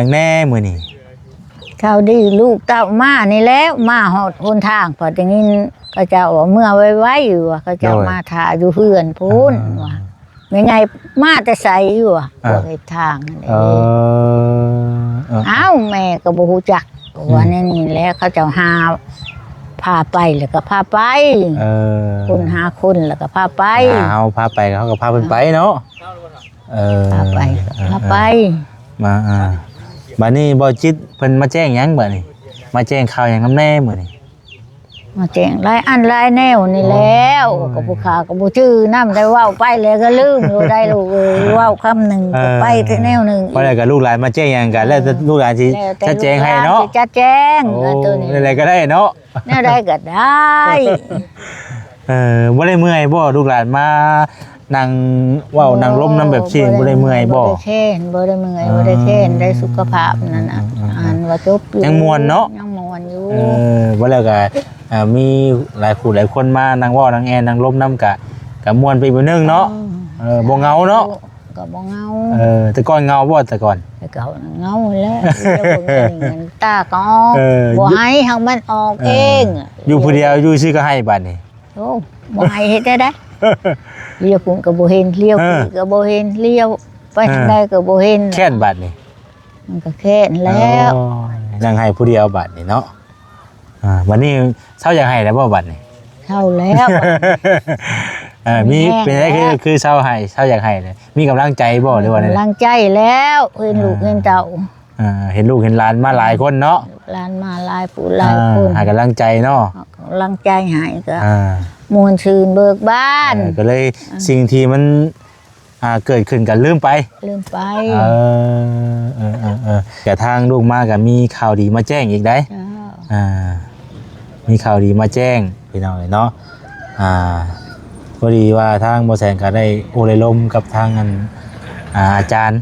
ຫຍັງແດ່ມື້ນີ້? ຂ່າວດີ ລູກເຕົ້າມານີ້ແລ້ວ ມາຮອດຫົນທາງ ພໍໄດ້ຍິນເຂົາເຈົ້າວ່າເມືອໄວໆ ວ່າເຂົາເຈົ້າ ໂດຍ ມາຖ້າຢູ່ເຮືອນພຸ້ນ ອ່າ ວ່າ ແມ່ໃຫຍ່ມາແຕ່ໃສຢູ່ວ່າ ອ່າ ພວກເຮັດທາງຫັ້ນເດ້ ເອີ ເອີ ອ້າວ ແມ່ກໍບໍ່ຮູ້ຈັກ ເອີ ວ່າແນວນີ້ແຫຼະ ເຂົາເຈົ້າຫາພາໄປແລ້ວກໍພາໄປ ເອີ ຄົນຫາຄົນແລ້ວກໍພາໄປ ຫາເຮົາພາໄປ ເຮົາກໍພາເພິ່ນໄປເນາະ ເອີ ພາໄປ ເອີ ພາໄປ ເອີ ມາ ອ່າ ບັດນີ້ບໍ່ຈິດເພິ່ນມາແຈ້ງຫຍັງບັດນີ້? ມາແຈ້ງຂ່າວຫຍັງນຳແດ່ມື້ນີ້? ມາແຈ້ງຫຼາຍອັນຫຼາຍແນວນີ້ແຫຼ້ວ ໂອ້ຍ ກໍຜູ້ຂ້າກໍບໍ່ຈື່ນຳ ໄດ້ເວົ້າໄປແລ້ວກໍລືມໂລດໄດ໋ລູກເອີຍ ເວົ້າຄຳໜຶ່ງ ເອີ ກໍໄປແຕ່ແນວໜຶ່ງ ເພາະໃດກໍລູກຫຼານມາແຈ້ງຫຍັງກໍແລ້ວແຕ່ ອ່າ ລູກຫຼານຊິ ແລ້ວແຕ່ ຈັດແຈງໃຫ້ເນາະ ລູກຫຼານຊິຈັດແຈງ ໂອ້ ແລ້ວໂຕນີ້ ແນວໃດກໍໄດ້ເນາະ ແນວໃດກໍໄດ້ ເອີ ບໍ່ໄດ້ເມື່ອຍບໍ່ ລູກຫຼານມາ ນັ່ງເວົ້ານັ່ງລົມນຳແບບຊີ້ ບໍ່ໄດ້ເມື່ອຍບໍ່? ບໍ່ໄດ້ແຄ້ນ ບໍ່ໄດ້ເມື່ອຍ ອ່າ ບໍ່ໄດ້ແຄ້ນ ໄດ້ສຸຂະພາບນັ້ນນະ ອ່າ ອ່າ ອ່ານວ່າຈົບຢູ່ ຍັງມ່ວນເນາະ ຍັງມ່ວນຢູ່ ເອີ ບໍ່ແລ້ວກໍ ອ່າ ມີຫຼາຍຄູ່ຫຼາຍຄົນມານັ່ງເວົ້ານັ່ງແອນນັ່ງລົມນຳ ກະ ກະມ່ວນໄປອີກແບບໜຶ່ງເນາະ ເອີ ເອີ ບໍ່ເຫງົາເນາະ ກໍບໍ່ເຫງົາ ເອີ ແຕ່ກ່ອນເຫງົາບໍ່ ແຕ່ກ່ອນ? ແຕ່ເກົ່າເຫງົາແລ້ວ ດຽວເບິ່ງອັນນີ້ມັນຕາກໍອອກ ເອີ ບໍ່ໃຫ້ ໃຫ້ມັນອອກເອງ ເອີ ຢູ່ຜູ້ດຽວຢູ່ຊື່ກໍໃຫ້ບາດນີ້ ໂອ້ ບໍ່ໃຫ້ເຮັດໄດ້ໃດ ລ້ຽວພຸ້ນກໍບໍ່ເຫັນ ລ້ຽວ ເອີ ພີ້ກໍບໍ່ເຫັນ ລ້ຽວໄປທາງໃດກໍບໍ່ເຫັນ ແຄ້ນບາດນີ້ ມັນກໍແຄ້ນແລ້ວ ໂອ້ຍ ນັ່ງໄຫ້ຜູ້ດຽວບາດນີ້ເນາະ ອ່າ ບາດນີ້ເຊົາຢາກໄຫ້ແລ້ວບໍ່ບາດນີ້? ເຊົາແລ້ວ ເອີ ມີ ແຮງ ເປັນໄດ ແລ້ວ ຄື ຄືເຊົາໄຫ້ ເຊົາຢາກໄຫ້ແລ້ວ ມີກຳລັງໃຈບໍ່ ຫຼືວ່າແນວໃດ? ກຳລັງໃຈແລ້ວ ເຫັນລູກ ອ່າ ເຫັນເຕົ້າ ອ່າ ເຫັນລູກເຫັນຫຼານມາຫຼາຍຄົນເນາະ ລູກຫຼານມາຫຼາຍຜູ້ຫຼາຍຄົນ ອ່າ ໃຫ້ກຳລັງໃຈເນາະ ກຳລັງໃຈໃຫ້ກໍ ອ່າ ມ່ວນຊື່ນເບີກບານ ເອີ ກໍເລີຍ ອ່າ ສິ່ງທີ່ມັນ ອ່າ ເກີດຂຶ້ນກໍລືມໄປ ລືມໄປ ເອີ ເອີ ເອີ ເອີ ກະທາງລູກມາກໍມີຂ່າວດີມາແຈ້ງອີກໄດ໋ ເຈົ້າ ອ່າ ມີຂ່າວດີມາແຈ້ງ ພີ່ນ້ອງເອີຍເນາະ ອ່າ ພໍດີວ່າທາງບໍ່ແສງກໍໄດ້ໂອ້ໄດ້ລົມກັບທາງອັນ ອ່າ ອາຈານ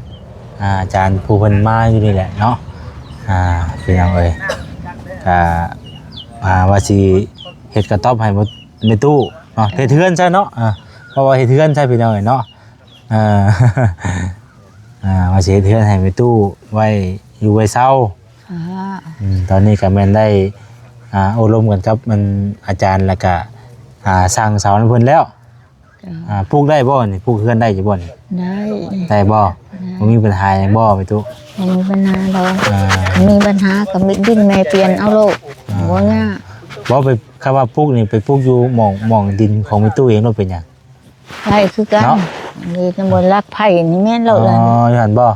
ອ່າ ອາຈານຜູ້ເພິ່ນມາຢູ່ນີ້ແຫຼະເນາະ ອ່າ ພີ່ນ້ອງເອີຍ ກະ ອ່າ ວ່າຊິເຮັດກະຕ໊ອບໃຫ້ແມ່ຕູ້ເນາະ ເຮັດເຮືອນຊະເນາະ ອ່າ ເພາະວ່າເຮັດເຮືອນຊະ ພີ່ນ້ອງເອີຍເນາະ ອ່າ ອ່າ ວ່າຊິເຮັດເຮືອນໃຫ້ແມ່ຕູ້ໄວ້ຢູ່ໄວ້ເຊົາ ອ່າ ອືມ ຕອນນີ້ກໍແມ່ນໄດ້ ອ່າ ໂອ້ລົມກັນກັບມັນອາຈານ ແລ້ວກະ ອ່າ ຊ່າງເສົານຳເພິ່ນແລ້ວ ເຈົ້າ ອ່າ ປູກໄດ້ບໍ່ນີ້? ປູກເຮືອນໄດ້ຢູ່ບໍ່ນີ້? ໄດ້ ໄດ້ບໍ່? ໄດ້ ບໍ່ມີບັນຫາຫຍັງບໍ່ແມ່ຕູ້? ບໍ່ມີບັນຫາດອກ ອ່າ ມີບັນຫາກໍມີດິນແມ່ປ່ຽນເອົາໂລດ ອ່າ ບໍ່ຍາກ ບໍ່ໄປ ຄຳວ່າປູກນີ້ໄປປູກຢູ່ໝ່ອງ ໝ່ອງດິນຂອງແມ່ຕູ້ເອງໂລດ ເປັນຫຍັງ? ໄດ້ຄືກັນ ເນາະ ນີ້ຕຳບົນຫຼັກໄຜ່ນີ້ແມ່ນໂລດ ອໍ ແລ້ວນີ້ ຢູ່ຫັ້ນບໍ່?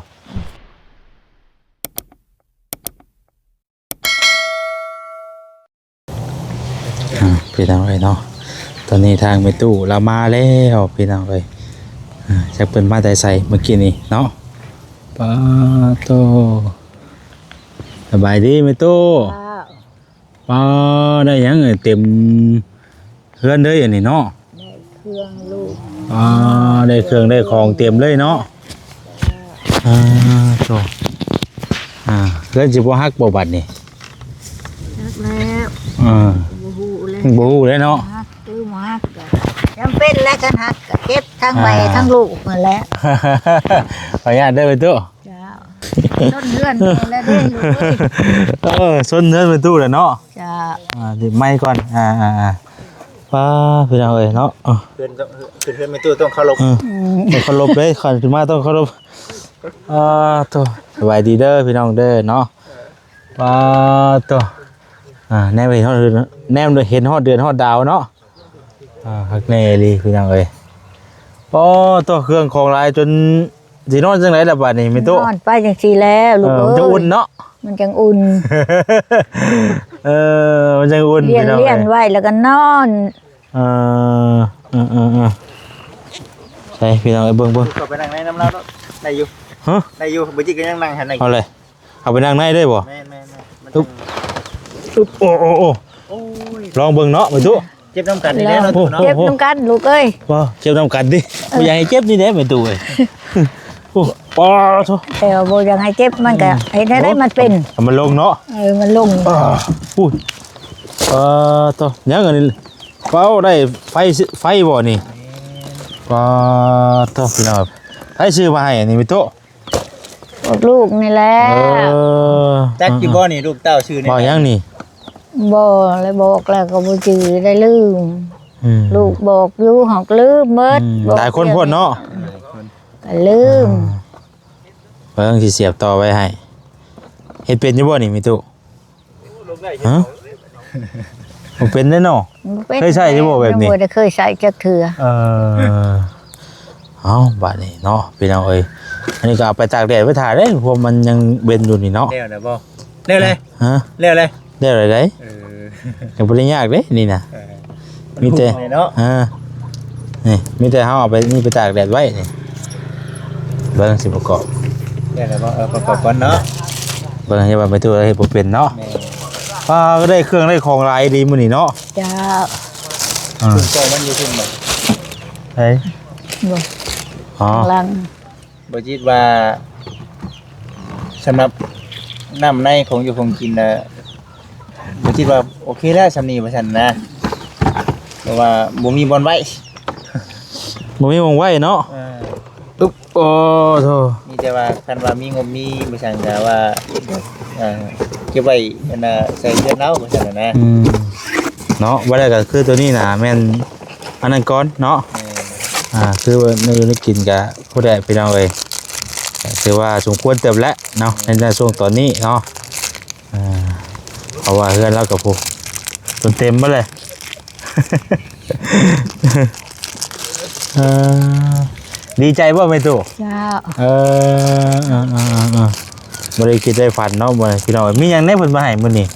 ອ່າ ພີ່ນ້ອງເອີຍເນາະ ຕອນນີ້ທາງແມ່ຕູ້ລາວມາແລ້ວ ພີ່ນ້ອງເອີຍ ອ່າ ຈັກເພິ່ນມາແຕ່ໃສເມື່ອກີ້ນີ້ເນາະ ປາໂຕ ສະບາຍດີແມ່ຕູ້ ເຈົ້າ ປ້າ ໄດ້ຫຍັງເອີຍ ເຕັມເຮືອນເລີຍອັນນີ້ເນາະ ໄດ້ເຄື່ອງລູກ ປ້າ ໄດ້ເຄື່ອງໄດ້ຂອງເຕັມເລີຍເນາະ ອ່າ ໂຕ ອ່າ ເຮືອນຊິບໍ່ຫັກບໍ່ບັດນີ້? ຫັກແລ້ວ ອ່າ ບໍ່ຮູ້ແລ້ວ ບໍ່ຮູ້ແລ້ວເນາະ ຫັກຫຼືບໍ່ຫັກກໍຈຳເປັນແຫຼະ ຄັນຫັກກໍເຈັບທັງແມ່ ອ່າ ທັງລູກຫັ້ນແຫຼະ ຂໍອະນຸຍາດເດີແມ່ຕູ້ ເຈົ້າ ຊົນເຮືອນແມ່ແລ້ວເດ້ລູກເອີຍ ເອີ ຊົນເຮືອນແມ່ຕູ້ແລ້ວເນາະ ເຈົ້າ ອ່າ ດິບໄມກ່ອນ ອ່າ ອ່າ ອ່າ ປ້າ ພີ່ນ້ອງເອີຍເນາະ ເອີ ຂຶ້ນ ຂຶ້ນເຮືອນແມ່ຕູ້ຕ້ອງເຄົາລົບ ເອີ ອືມ ຕ້ອງເຄົາລົບເດ້ ຂັ້ນຂຶ້ນມາຕ້ອງເຄົາລົບ ອ່າ ໂຕ ສະບາຍດີເດີພີ່ນ້ອງເດີເນາະ ປ້າ ໂຕ ອ່າ ແນມເຫັນຮອດ ແນມເຫັນຮອດເດືອນຮອດດາວເນາະ ອ່າ ຄັກແນ່ອີ່ຫຼີພີ່ນ້ອງເອີຍ ປ້າ ໂຕ ເຄື່ອງຂອງຫຼາຍຈົນ ຊິນອນຈັ່ງໃດລະບາດນີ້ແມ່ຕູ້? ນອນໄປຈັ່ງຊີ້ແຫຼະລູກເອີຍ ເອີ ມັນຈະອຸ່ນເນາະ ມັນຈັ່ງອຸ່ນ ເອີ ມັນຈັ່ງອຸ່ນ ລ້ຽນ ພີ່ນ້ອງເອີຍ ລ້ຽນໄວ້ແລ້ວກໍນອນ ເອີ ເອີ ເອີ ເອີ ໃສ່ພີ່ນ້ອງເອີຍ ເບິ່ງ ເບິ່ງ ເຂົ້າໄປນັ່ງໃນນຳລາວໂລດ ໄດ້ຢູ່ ຮະ ໄດ້ຢູ່ ບໍ່ຈິດກໍຍັງນັ່ງຫັ້ນ ເອົາເລີຍ ເຂົ້າໄປນັ່ງໃນເລີຍບໍ່? ແມ່ນໆໆ ອຶບ ອຶບ ໂອ້ ໂອ້ ໂອ້ ໂອ້ຍ ລອງເບິ່ງເນາະ ແມ່ຕູ້ ເຈັບນຳກັນນີ້ແຫຼະເນາະ ເນາະ ເຈັບນຳກັນລູກເອີຍ ບໍ່ ເຈັບນຳກັນຕິ ເອີ ບໍ່ຢາກໃຫ້ເຈັບນີ້ແຫຼະແມ່ຕູ້ເອີຍ ໂອ້ ປາໂທ ແຕ່ວ່າບໍ່ຢາກໃຫ້ເຈັບ ມັນກໍ ອືມ ເຮັດໃຫ້ໄດ້ ໂອ້ ມັນເປັນ ໃຫ້ມັນລົງເນາະ ເອີ ມັນລົງ ອ່າ ອຸ້ຍ ປາໂທ ຫຍັງອັນນີ້ ເວົ້າໄດ້ໄຟ ໄຟບໍ່ນີ້ ປາໂທ ພີ່ນ້ອງ ໃຜຊື້ມາໃຫ້ອັນນີ້ແມ່ຕູ້? ໂອ້ ລູກນີ້ແຫຼະ. ເອີ ຈັກຢູ່ບໍ່ນີ້ ລູກເຕົ້າຊື່ນີ້ ເວົ້າຫຍັງນີ້? ບໍ່ ແລ້ວບອກແລ້ວກໍບໍ່ຈື່ ໄດ້ລືມ. ອືມ ລູກບອກຢູ່ ຫາກລືມເບິດ. ອືມ ບອກຫຼາຍຄົນໂພດເນາະ ກໍລືມ. ອ່າ ເບິ່ງ ຊິສຽບຕໍ່ໄວ້ໃຫ້. ເຮັດເປັນຢູ່ບໍ່ນີ້ ແມ່ຕູ້? ຮະ? ບໍ່ເປັນເດ້ເນາະ. ບໍ່ເປັນ. ເຄີຍໃຊ້ຢູ່ບໍ່ແບບນີ້? ຍັງບໍ່ໄດ້ເຄີຍໃຊ້ຈັກເທື່ອ. ເອີ ເອົາ ບາດນີ້ເນາະ ພີ່ນ້ອງເອີຍ, ອັນນີ້ກໍເອົາໄປຕາກແດດໄວ້ຖ້າເດ້ ເພາະມັນຍັງເວັນຢູ່ນີ້ເນາະ. ແລ້ວແລ້ວບໍ່? ແລ້ວແລ້ວ. ຮະ? ແລ້ວແລ້ວ. ແລ້ວແລ້ວໃດ໋. ເອີ ຍັງບໍ່ໄດ້ຍາກເດ້ນີ້ນະ. ເອີ ມີແຕ່ ເນາະ ອ່າ ນີ້ ມີແຕ່ເຮົາເອົາໄປນີ້ ໄປຕາກແດດໄວ້ນີ້. ເບິ່ງຊິປະກອບ ແມ່ນແລ້ວບໍ່? ເອີ ປະກອບກ່ອນເນາະ. ເບິ່ງ ຢ່າວ່າໄປໂທດເຮັດບໍ່ເປັນເນາະ. ແມ່ນ. ປ້າ ກໍໄດ້ເຄື່ອງໄດ້ຂອງຫຼາຍດີມື້ນີ້ເນາະ. ເຈົ້າ. ອ່າ ເຄື່ອງຂອງມັນຢູ່ພຸ້ນບໍ່? ໃສ? ບໍ່. ອໍ ຂ້າງຫຼັງ. ບໍ່ຈິດວ່າ ສຳລັບນ້ຳໃນຂອງຢູ່ຂອງກິນນະ ບໍ່ຈິດວ່າໂອເຄແລ້ວສ່ຳນີ້ວ່າຊັ້ນນະ, ເພາະວ່າບໍ່ມີບ່ອນໄວ້ ບໍ່ມີບ່ອນໄວ້ເນາະ. ເອີ ອຶບ ໂອ້ໂທ ມີແຕ່ວ່າຄັນວ່າມີງົບມີບໍ່ຊັ້ນກະວ່າ ເອີ ເກັບໄວ້ອັນນະ ໃສ່ເຮືອນລາວວ່າຊັ້ນນະ. ອືມ ເນາະ ວ່າແລ້ວກໍຄືໂຕນີ້ນະແມ່ນ ອັນນັ້ນກ່ອນເນາະ. ແມ່ນ. ອ່າ ຄືວ່າແນວຢູ່ແນວກິນກະພໍໄດ້ພີ່ນ້ອງເອີຍ, ຖືວ່າສົມຄວນເຕີບແລ້ວເນາະ ໃນ ໃນຊ່ວງຕອນນີ້ເນາະ. ອ່າ ເພາະວ່າເຮືອນລາວກໍພຸ້ນ ຈົນເຕັມໝົດເລີຍ. ເອີ ດີໃຈບໍ່ແມ່ຕູ້? ເຈົ້າ. ເອີ ເອີ ບໍ່ໄດ້ຄິດໄດ້ຝັນເນາະ ບໍ່ ພີ່ນ້ອງເອີຍ. ມີຫຍັງແດ່ເພິ່ນມາໃຫ້ມື້ນີ້?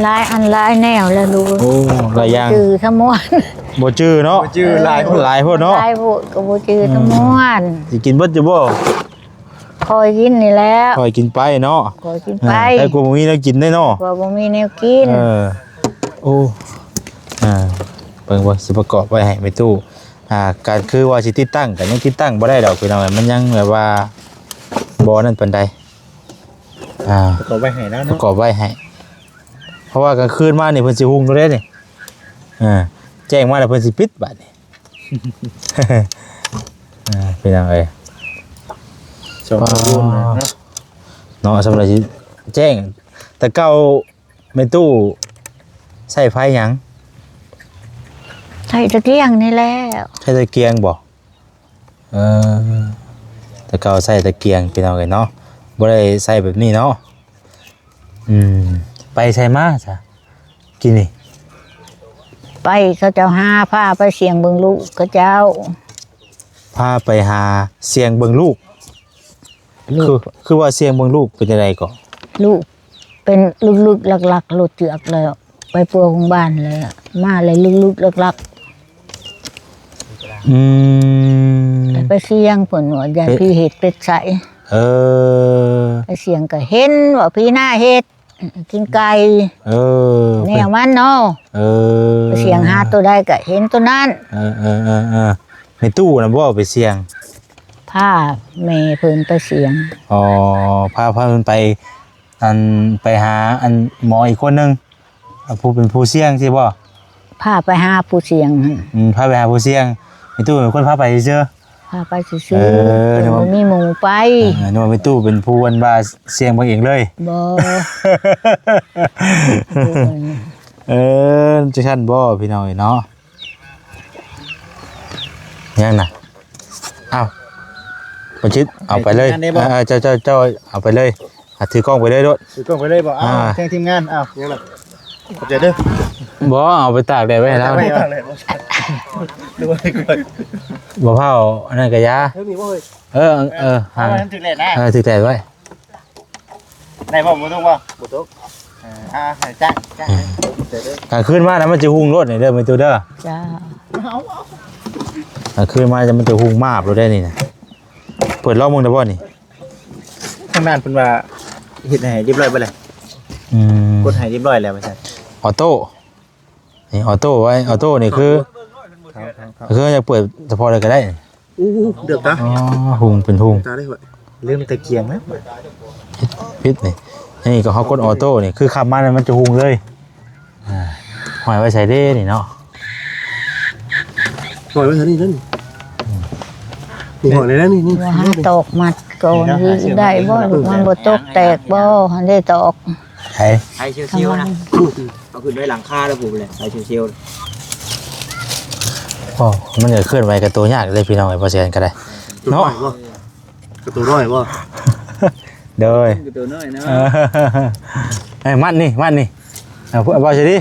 ຫຼາຍອັນຫຼາຍແນວແລ້ວລູກ. ໂອ້ ຫຼາຍຢ່າງ ບໍ່ຈື່ທັງໝົດ ບໍ່ຈື່ເນາະ. ບໍ່ຈື່ ຫຼາຍໂພດ ຫຼາຍໂພດເນາະ. ຫຼາຍໂພດກໍບໍ່ຈື່ ອືມ ທັງໝົດ. ຊິກິນເບິດຢູ່ບໍ່? ຄ່ອຍກິນນີ້ແຫຼະ ຄ່ອຍກິນໄປເນາະ. ຄ່ອຍກິນໄປ. ເອີ ໃຫ້ກວ່າບໍ່ມີແນວກິນໄດ້ເນາະ ກວ່າບໍ່ມີແນວກິນ. ເອີ ໂອ້ ອ່າ ເບິ່ງວ່າຊິປະກອບໄວ້ໃຫ້ແມ່ຕູ້. ອ່າ ການຄືວ່າຊິຕິດຕັ້ງກໍຍັງຕິດຕັ້ງບໍ່ໄດ້ດອກພີ່ນ້ອງ, ມັນຍັງແບບວ່າບໍ່ນັ້ນປານໃດ. ອ່າ ປະກອບໄວ້ໃຫ້ແລ້ວເນາະ ປະກອບໄວ້ໃຫ້ ເພາະວ່າກາງຄືນມານີ້ເພິ່ນຊິຮຸ່ງໂລດເດ້ນີ້. ອ່າ ແຈ້ງມາແລ້ວເພິ່ນຊິປິດບາດນີ້. ອ່າ ພີ່ນ້ອງເອີຍ ສອງ ອ່າ ຄົນເນາະ ເນາະ ສຳລັບຊິແຈ້ງ. ແຕ່ເກົ່າແມ່ຕູ້ໃຊ້ໄຟຫຍັງ? ໃຊ້ຕະກຽງນີ້ແຫຼະ. ໃຊ້ຕະກຽງບໍ່? ເອີ ແຕ່ເກົ່າໃຊ້ຕະກຽງ ພີ່ນ້ອງເອີຍເນາະ, ບໍ່ໄດ້ໃຊ້ແບບນີ້ເນາະ. ອືມ ໄປໃສມາຊະກີ້ນີ້? ໄປ ເຂົາເຈົ້າຫາ ພາໄປສ່ຽງເບິ່ງລູກເຂົາເຈົ້າ. ພາໄປຫາສ່ຽງເບິ່ງລູກ. ລູກ ຄື ຄືວ່າສ່ຽງເບິ່ງລູກເປັນຈັ່ງໃດເກາະ? ລູກເປັນລຶກໆຫຼັກໆ ໂລດເຈືອກແລ້ວ ໄປປົວໂຮງບານແລ້ວ ມາແລ້ວລຶກໆຫຼັກໆ. ອືມ ແລ້ວໄປສ່ຽງເພິ່ນວ່າຢ້ານ ເອີ ຜີເຮັດເປັດໃສ່. ເອີ ໄປສ່ຽງກໍເຫັນວ່າຜີໜ້າເຮັດ ກິນໄກ່. ເອີ ແນວມັນເນາະ. ເອີ ໄປສ່ຽງຫາໂຕໃດກໍເຫັນໂຕນັ້ນ. ເອີໆໆໆ ແມ່ຕູ້ນະບໍ່ໄປສ່ຽງ? ພາແມ່ເພິ່ນໄປສ່ຽງ. ອໍ ພາ ພາເພິ່ນໄປ ອັນ ໄປຫາອັນໝໍອີກຄົນໜຶ່ງ ອາ ຜູ້ເປັນຜູ້ສ່ຽງຊີ້ບໍ່? ພາໄປຫາຜູ້ສ່ຽງ. ອືມ ພາໄປຫາຜູ້ສ່ຽງ. ແມ່ຕູ້ເປັນຄົນພາໄປຊື່ໆ? ພາໄປຊື່ໆ. ເອີ ເພິ່ນບໍ່ມີໝູ່ໄປ. ເອີ ນຶກວ່າແມ່ຕູ້ເປັນຜູ້ອັນວ່າສ່ຽງເບິ່ງເອງເລີຍ. ບໍ່. ເອີ ຈັ່ງຊັ້ນບໍ່ ພີ່ນ້ອງເອີຍເນາະ? ຍັງນະ. ອ້າວ ບໍ່ຈິດ ເອົາໄປເລີຍ. ເອີ ເຈົ້າ ເຈົ້າ ເຈົ້າເອົາໄປເລີຍ. ອ່ະ ຖືກ້ອງໄປເລີຍໂລດ. ຖືກ້ອງໄປເລີຍບໍ່? ອ່າ ອ້າວ ແຈ້ງທີມງານ. ອ້າວ ຍັງລະ? ຂອບໃຈເດີ. ບໍ່ ເອົາໄປຕາກແດດໄວ້ແລ້ວ. ຕາກແດດ ຕາກແດດບໍ່? ຫຼືວ່າ ບໍ່ເຜົາ ອັນນັ້ນກະຢ່າ. ເທິງນີ້ບໍ່ເຮີ້ຍ? ເອີ ເອີ ເອີ ຫາ ເອົາໄວ້ໃຫ້ມັນຖືກແດດນະ. ເອີ ຖືກແດດໄວ້. ໄດ້ບໍ່? ບໍ່ຕົກບໍ່? ບໍ່ຕົກ. ເອີ ອ່າ ໃຫ້ຈ້າງ ຈ້າງ. ອືມ ຂອບໃຈເດີ. ກາງຄືນມານະ ມັນຈະຮຸ່ງໂລດນີ້ເດີ ແມ່ຕູ້ເດີ. ຈ້າ. ກາງຄືນມາ ມັນຈະຮຸ່ງມາບໂລດໄດ໋ນີ້ນະ. ເປີດລອງເບິ່ງໄດ້ບໍ່ນີ້? ທາງດ້ານເພິ່ນວ່າເຮັດໃຫ້ຮຽບຮ້ອຍເບິດແລ້ວ. ອືມ ກົດໃຫ້ຮຽບຮ້ອຍແລ້ວວ່າຊັ້ນ. ອໍໂຕ້ ນີ້ອໍໂຕ້ໄວ້. ອໍໂຕ້ນີ້ຄື ເຂົາ ເຂົາ ເຂົາ ຄືຢາກເປີດສະເພາະໃດກໍໄດ້. ໂອ້ ເດືອດຕາ. ອໍ ຮຸ່ງ ເປັນຮຸ່ງ. ຕາໄດ້ຫວຍ ລືມຕະກຽງນະ. ຜິດ ຜິດນີ້. ນີ້ກໍເຮົາກົດອໍໂຕ້ນີ້ ຄືຂັບມາແລ້ວມັນຈະຮຸ່ງເລີຍ. ອ່າ ຫ້ອຍໄວ້ໃສເດ້ນີ້ເນາະ? ຫ້ອຍໄວ້ໃສນີ້ເດ້ນີ້. ອືມ ນີ້ຫ້ອຍໄດ້ແລ້ວນີ້ ນີ້ ວ່າຫາຕອກມັດ ໂຕນີ້ໄດ້ບໍ່? ລູກມັນບໍ່ຕົກແຕກບໍ່? ຫັ້ນເດ້ຕອກ. ໃຜ? ໄຟຊິວໆນະ ເອົາຂຶ້ນໄວ້ຫຼັງຄາແລ້ວພຸ້ນແຫຼະ ໄຟຊິວໆ. ໂອ້ ມັນກໍເຄື່ອນໄຫວກັບໂຕຍາກເດ້ພີ່ນ້ອງເອີຍ ບໍ່ແຊນກໍໄດ້ເນາະ. ກະໂຕນ້ອຍບໍ່? ໂດຍ ກະໂຕນ້ອຍເນາະ. ເອີ ມັດນີ້ ມັດນີ້ ເອົາ ເອົາຊິດີ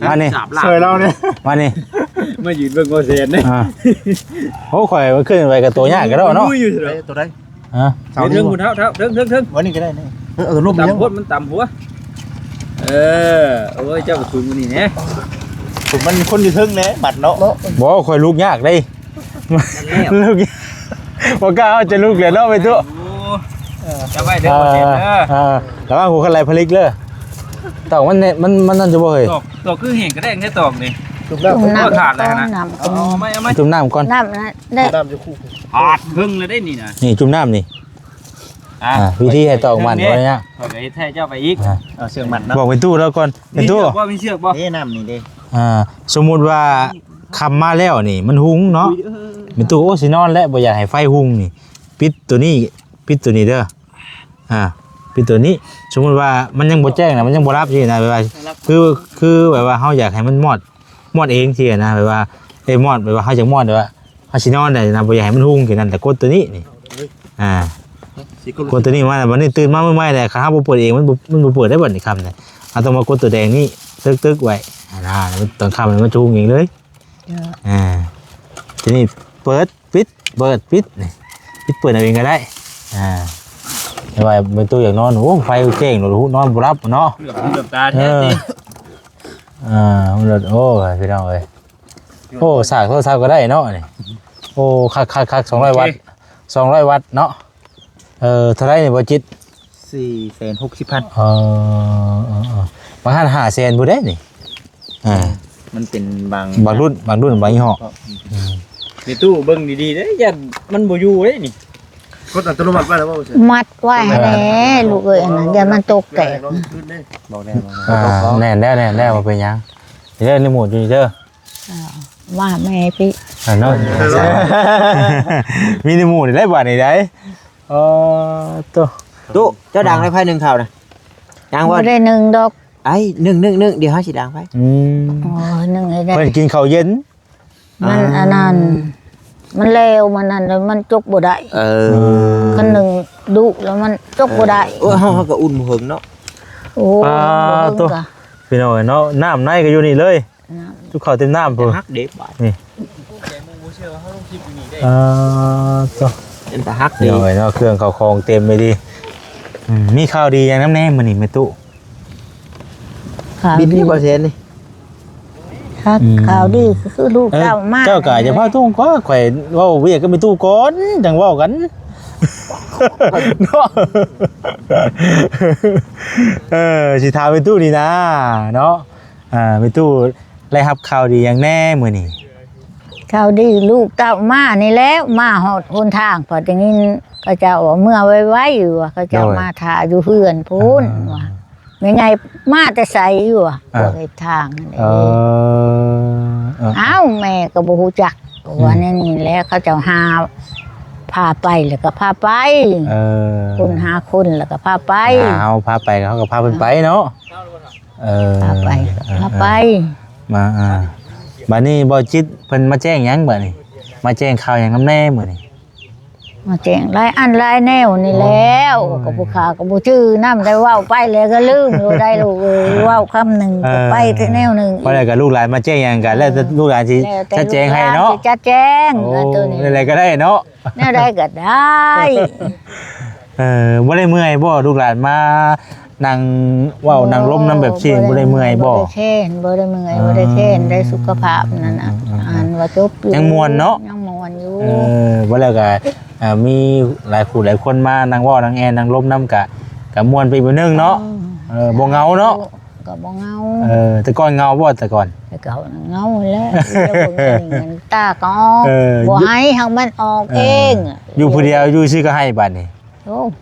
ມັດນີ້ ຊ່ອຍລາວນີ້ ມັດນີ້ ມາຢືນເບິ່ງບໍ່ແຊນເດ້. ອ່າ ໂອ້ ຂ້ອຍມັນຂຶ້ນໄປກະໂຕຍາກກະດອກເນາະ. ໂຕໃດ? ຮະ? ເທິງພຸ້ນເທົາ ເທິງ ເທິງ ເທິງ ເທິງ ບໍ່ນີ້ກໍໄດ້ນີ້. ເອີ ເອີ ລົມ ມັນຕ່ຳໂພດ ມັນຕ່ຳຫົວ. ເອີ ໂອ້ຍ ເຈົ້າກໍສູງກວ່ານີ້ແດ່. ມັນຄົນຢູ່ເທິງແດ່ ມັດເນາະ. ບໍ່ ຂ້ອຍລຸກຍາກເດ້. ລຸກ ບໍ່ກ້າເຮົາຈະລຸກແລ້ວເນາະ ໄປຕູ້. ໂອ້ ຈະໄວ້ເດີ ອ່າ ບໍ່ເຈັບເດີ. ອ່າ ລະວັງຫົວຄັນໄຫຼຜະລິກເດີ. ຕອກມັນແນ່ ມັນ ມັນນັ້ນຈະບໍ່ເຮີ້ຍ. ຕອກ ຕອກຄືແຫ້ງກະແດງແທ້ຕອກນີ້. ຈຸ່ມນ້ຳ ໂອ້ ຂາດແລ້ວຫັ້ນນະ. ເອົາ ເອົາໄມ້ ເອົາໄມ້ ຈຸ່ມນ້ຳກ່ອນ. ນ້ຳນະ ໄດ້ ນ້ຳຈະຄູ່ ຂາດເຄິ່ງແລ້ວເດ້ນີ້ນະ. ນີ້ຈຸ່ມນ້ຳນີ້. ອ່າ ວິທີໃຫ້ຕອກມັນບໍ່ຍາກ. ຂ້ອຍກໍເຮັດໃຫ້ເຈົ້າໄປອີກ. ອ່າ ເອົາເຊືອກມັດເນາະ. ບອກໄປຕູ້ລາວກ່ອນ. ໄປຕູ້ ມີເຊືອກບໍ່? ມີເຊືອກບໍ່? ເດ້ ນ້ຳນີ້ເດ້. ອ່າ ສົມມຸດວ່າຄ່ຳມາແລ້ວນີ້ມັນຮຸ່ງເນາະ. ເອີ ແມ່ຕູ້ ໂອ້ ຊິນອນແລ້ວ ບໍ່ຢາກໃຫ້ໄຟຮຸ່ງນີ້ ປິດໂຕນີ້ ປິດໂຕນີ້ເດີ. ອ່າ ປິດໂຕນີ້. ສົມມຸດວ່າມັນຍັງບໍ່ແຈ້ງນະ ມັນຍັງບໍ່ຫຼັບຊີ້ນະ ແບບວ່າ ຄື ຄືແບບວ່າເຮົາຢາກໃຫ້ມັນມອດ ມອດເອງຊີ້ນະ ແບບວ່າ ເອີຍ ມອດ ແບບວ່າເຮົາຢາກມອດ ແບບວ່າເຮົາຊິນອນໄດ້ນະ ບໍ່ຢາກໃຫ້ມັນຮຸ່ງຊີ້ນະ ແຕ່ກົດໂຕນີ້ນີ້. ອ່າ ກົດໂຕນີ້ມາ ບັດນີ້ຕື່ນມາມື້ໃໝ່ແຫຼະ ຄັນເຮົາບໍ່ເປີດເອງ ມັນບໍ່ ມັນບໍ່ເປີດໄດ້ບັດນີ້ຄ່ຳນີ້. ເຮົາຕ້ອງມາກົດໂຕແດງນີ້ ຕຶກໆໄວ້ ອ່າ ຕອນຄ່ຳມັນຈະຮຸ່ງເອງເລີຍ. ອ່າ ທີນີ້ເປີດ ປິດ ເປີດ ປິດ ນີ້ ປິດເປີດເອົາເອງກໍໄດ້. ອ່າ ແຕ່ວ່າແມ່ຕູ້ຢາກນອນ ໂອ້ ໄຟແຈ້ງໂລດ ນອນບໍ່ຫຼັບເນາະ. ເກືອບຫືອບຕາແທ້ຕິ. ເອີ ອ່າ ມັນໂລດ ໂອ້ຍ ພີ່ນ້ອງເອີຍ. ໂອ້ ສາກໂທລະສັບກໍໄດ້ເນາະນີ້. ໂອ້ ຄັກໆໆ ສອງຮ້ອຍວັດ ໂອເຄ ສອງຮ້ອຍວັດເນາະ. ເອີ ເທົ່າໃດນີ້ບໍ່ຈິດ? ສີ່ແສນຫົກສິບພັນ. ເອີ ເອີ ເອີ ບາງຫັ້ນຫ້າແສນພຸ້ນເດ້ນີ້. ອ່າ ມັນເປັນບາງ ບາງລຸ້ນ ບາງລຸ້ນ ບາງຍີ່ຫໍ້. ອືມ ແມ່ຕູ້ເບິ່ງດີໆເດ້ ຢ້ານມັນບໍ່ຢູ່ເດ້ນີ້. ກົດອັດຕະໂນມັດໄວ້ແລ້ວບໍ່? ມັດໄວ້ຫັ້ນແຫຼະລູກເອີຍ ອັນນັ້ນຢ້ານມັນຕົກແຕກ. ບອກແນ່ ອ່າ ແນ່ນແລ້ວ ແນ່ນແລ້ວ ບໍ່ເປັນຫຍັງ. ເດີ ຣີໂມດຢູ່ນີ້ເດີ. ອ່າ ວ່າແມ່ພີ່ ອ່າ ເນາະ ມີຣີໂມດໄດ້ບາດນີ້ໄດ໋. ອໍ ໂຕ ຕູ້ ເຈົ້າດັງໄດ້ໄຟໜຶ່ງເຂົ້ານະ ຍັງບໍ່? ບໍ່ໄດ້ໜຶ່ງດອກ. ໄອ້ ໜຶ່ງ ໜຶ່ງ ໜຶ່ງ ດຽວເຮົາຊິດັງໄຟ. ອືມ ອໍ ໜຶ່ງໃຫ້ໄດ້ ເພິ່ນກິນເຂົ້າເຢັນ. ມັນ ອ່າ ອັນນັ້ນ ມັນແລ້ວ ມັນນັ້ນ ແລ້ວມັນຈົກບໍ່ໄດ້. ເອີ ຄັນໜຶ່ງດຸແລ້ວມັນຈົກບໍ່ໄດ້. ເອີ ໂອ້ຍ ເຮົາ ເຮົາກໍອຸ່ນບໍ່ເຖິງເນາະ. ໂອ້ ປາໂຕ ພີ່ນ້ອງເອີຍເນາະ ນ້ຳໃນກໍຢູ່ນີ້ເລີຍ. ຈຸກເຂົ້າເຕັມນ້ຳພຸ້ນ ຫັກເດ້ບາດນີ້. ເອີ ໂຕ ເປັນຕາຫັກເດ້ ພີ່ນ້ອງເອີຍເນາະ ເຄື່ອງເຂົ້າຂອງເຕັມໄປດີ. ອືມ ມີຂ່າວດີຫຍັງນຳແດ່ມື້ນີ້ແມ່ຕູ້? ຂ່າວດີ ບິນຢູ່ບໍ່ແຊນນີ້? ອືມ ຂ່າວດີຄືລູກເຕົ້າມາ. ເອີ ເຈົ້າກໍຢ່າພາທຸ່ງກວ່າ ຂ້ອຍເວົ້າວຽກກັບແມ່ຕູ້ກ່ອນ ຈັ່ງເວົ້າກັນເນາະ. ເອີ ຊິຖາມແມ່ຕູ້ນີ້ນາເນາະ. ອ່າ ແມ່ຕູ້ໄດ້ຮັບຂ່າວດີຫຍັງແດ່ມື້ນີ້? ຂ່າວດີລູກເຕົ້າມານີ້ແຫຼະ ມາຮອດຫົນທາງ ພໍໄດ້ຍິນເຂົາເຈົ້າວ່າເມືອໄວໆ ວ່າເຂົາເຈົ້າ ໂດຍ ມາຖ້າຢູ່ເຮືອນພຸ້ນ ອ່າ ວ່າ ແມ່ໃຫຍ່ມາແຕ່ໃສ ວ່າ ອ່າ ພວກເຮັດທາງຫັ້ນເດ້. ເອີ ເອີ ເອີ ອ້າວ ແມ່ກໍບໍ່ຮູ້ຈັກ ອືມ ວ່າແນວນີ້ແຫຼະ ເຂົາເຈົ້າຫາພາໄປແລ້ວກໍພາໄປ. ເອີ ຄົນຫາຄົນແລ້ວກໍພາໄປ ຫາເຮົາພາໄປ ເຮົາກໍພາເພິ່ນໄປເນາະ. ເອີ ພາໄປ ເອີ ພາໄປ ເອີ ມາ ອ່າ ບາດນີ້ບໍ່ຈິດເພິ່ນມາແຈ້ງຫຍັງບາດນີ້? ມາແຈ້ງຂ່າວຫຍັງນຳແດ່ມື້ນີ້? ມາແຈ້ງຫຼາຍອັນຫຼາຍແນວນີ້ແຫຼະ. ໂອ້ຍ ກໍຜູ້ຂ້າກໍບໍ່ຈື່ນຳ ໄດ້ເວົ້າໄປແລ້ວກໍລືມໂລດໄດ໋ລູກເອີຍ. ເວົ້າຄຳໜຶ່ງ ເອີ ກໍໄປແຕ່ແນວໜຶ່ງ. ເພາະໃດກໍລູກຫຼານມາແຈ້ງຫຍັງກໍແລ້ວແຕ່ ອ່າ ລູກຫຼານຊິ ແລ້ວແຕ່ ຈັດແຈງໃຫ້ເນາະ ລູກຫຼານຊິຈັດແຈງ. ໂອ້ ອັນໂຕນີ້ ແນວໃດກໍໄດ້ເນາະ ແນວໃດກໍໄດ້. ເອີ ບໍ່ໄດ້ເມື່ອຍບໍ່ ລູກຫຼານມານັ່ງເວົ້ານັ່ງລົມນຳແບບຊີ້ ບໍ່ໄດ້ເມື່ອຍບໍ່? ບໍ່ໄດ້ແຄ້ນ ບໍ່ໄດ້ເມື່ອຍ ອ່າ ບໍ່ໄດ້ແຄ້ນ ໄດ້ສຸຂະພາບນັ້ນນະ. ອ່າ ອ່າ ອ່ານວ່າຈົບຢູ່ ຍັງມ່ວນເນາະ ຍັງມ່ວນຢູ່. ເອີ ບໍ່ແລ້ວກໍ ອ່າ ມີຫຼາຍຜູ້ຫຼາຍຄົນມານັ່ງເວົ້ານັ່ງແອນນັ່ງລົມນຳ ກະ ກະມ່ວນໄປອີກແບບໜຶ່ງເນາະ. ເອີ ເອີ ບໍ່ເຫງົາເນາະ ກໍບໍ່ເຫງົາ. ເອີ ແຕ່ກ່ອນເຫງົາບໍ່ ແຕ່ກ່ອນ? ແຕ່ເກົ່າເຫງົາແລ້ວ ດຽວເບິ່ງອັນນີ້ມັນຕາກໍອອກ. ເອີ ບໍ່ໃຫ້ ໃຫ້ມັນອອກເອງ. ເອີ ຢູ່ຜູ້ດຽວຢູ່ຊື່ກໍໃຫ້ບາດນີ້. ໂອ້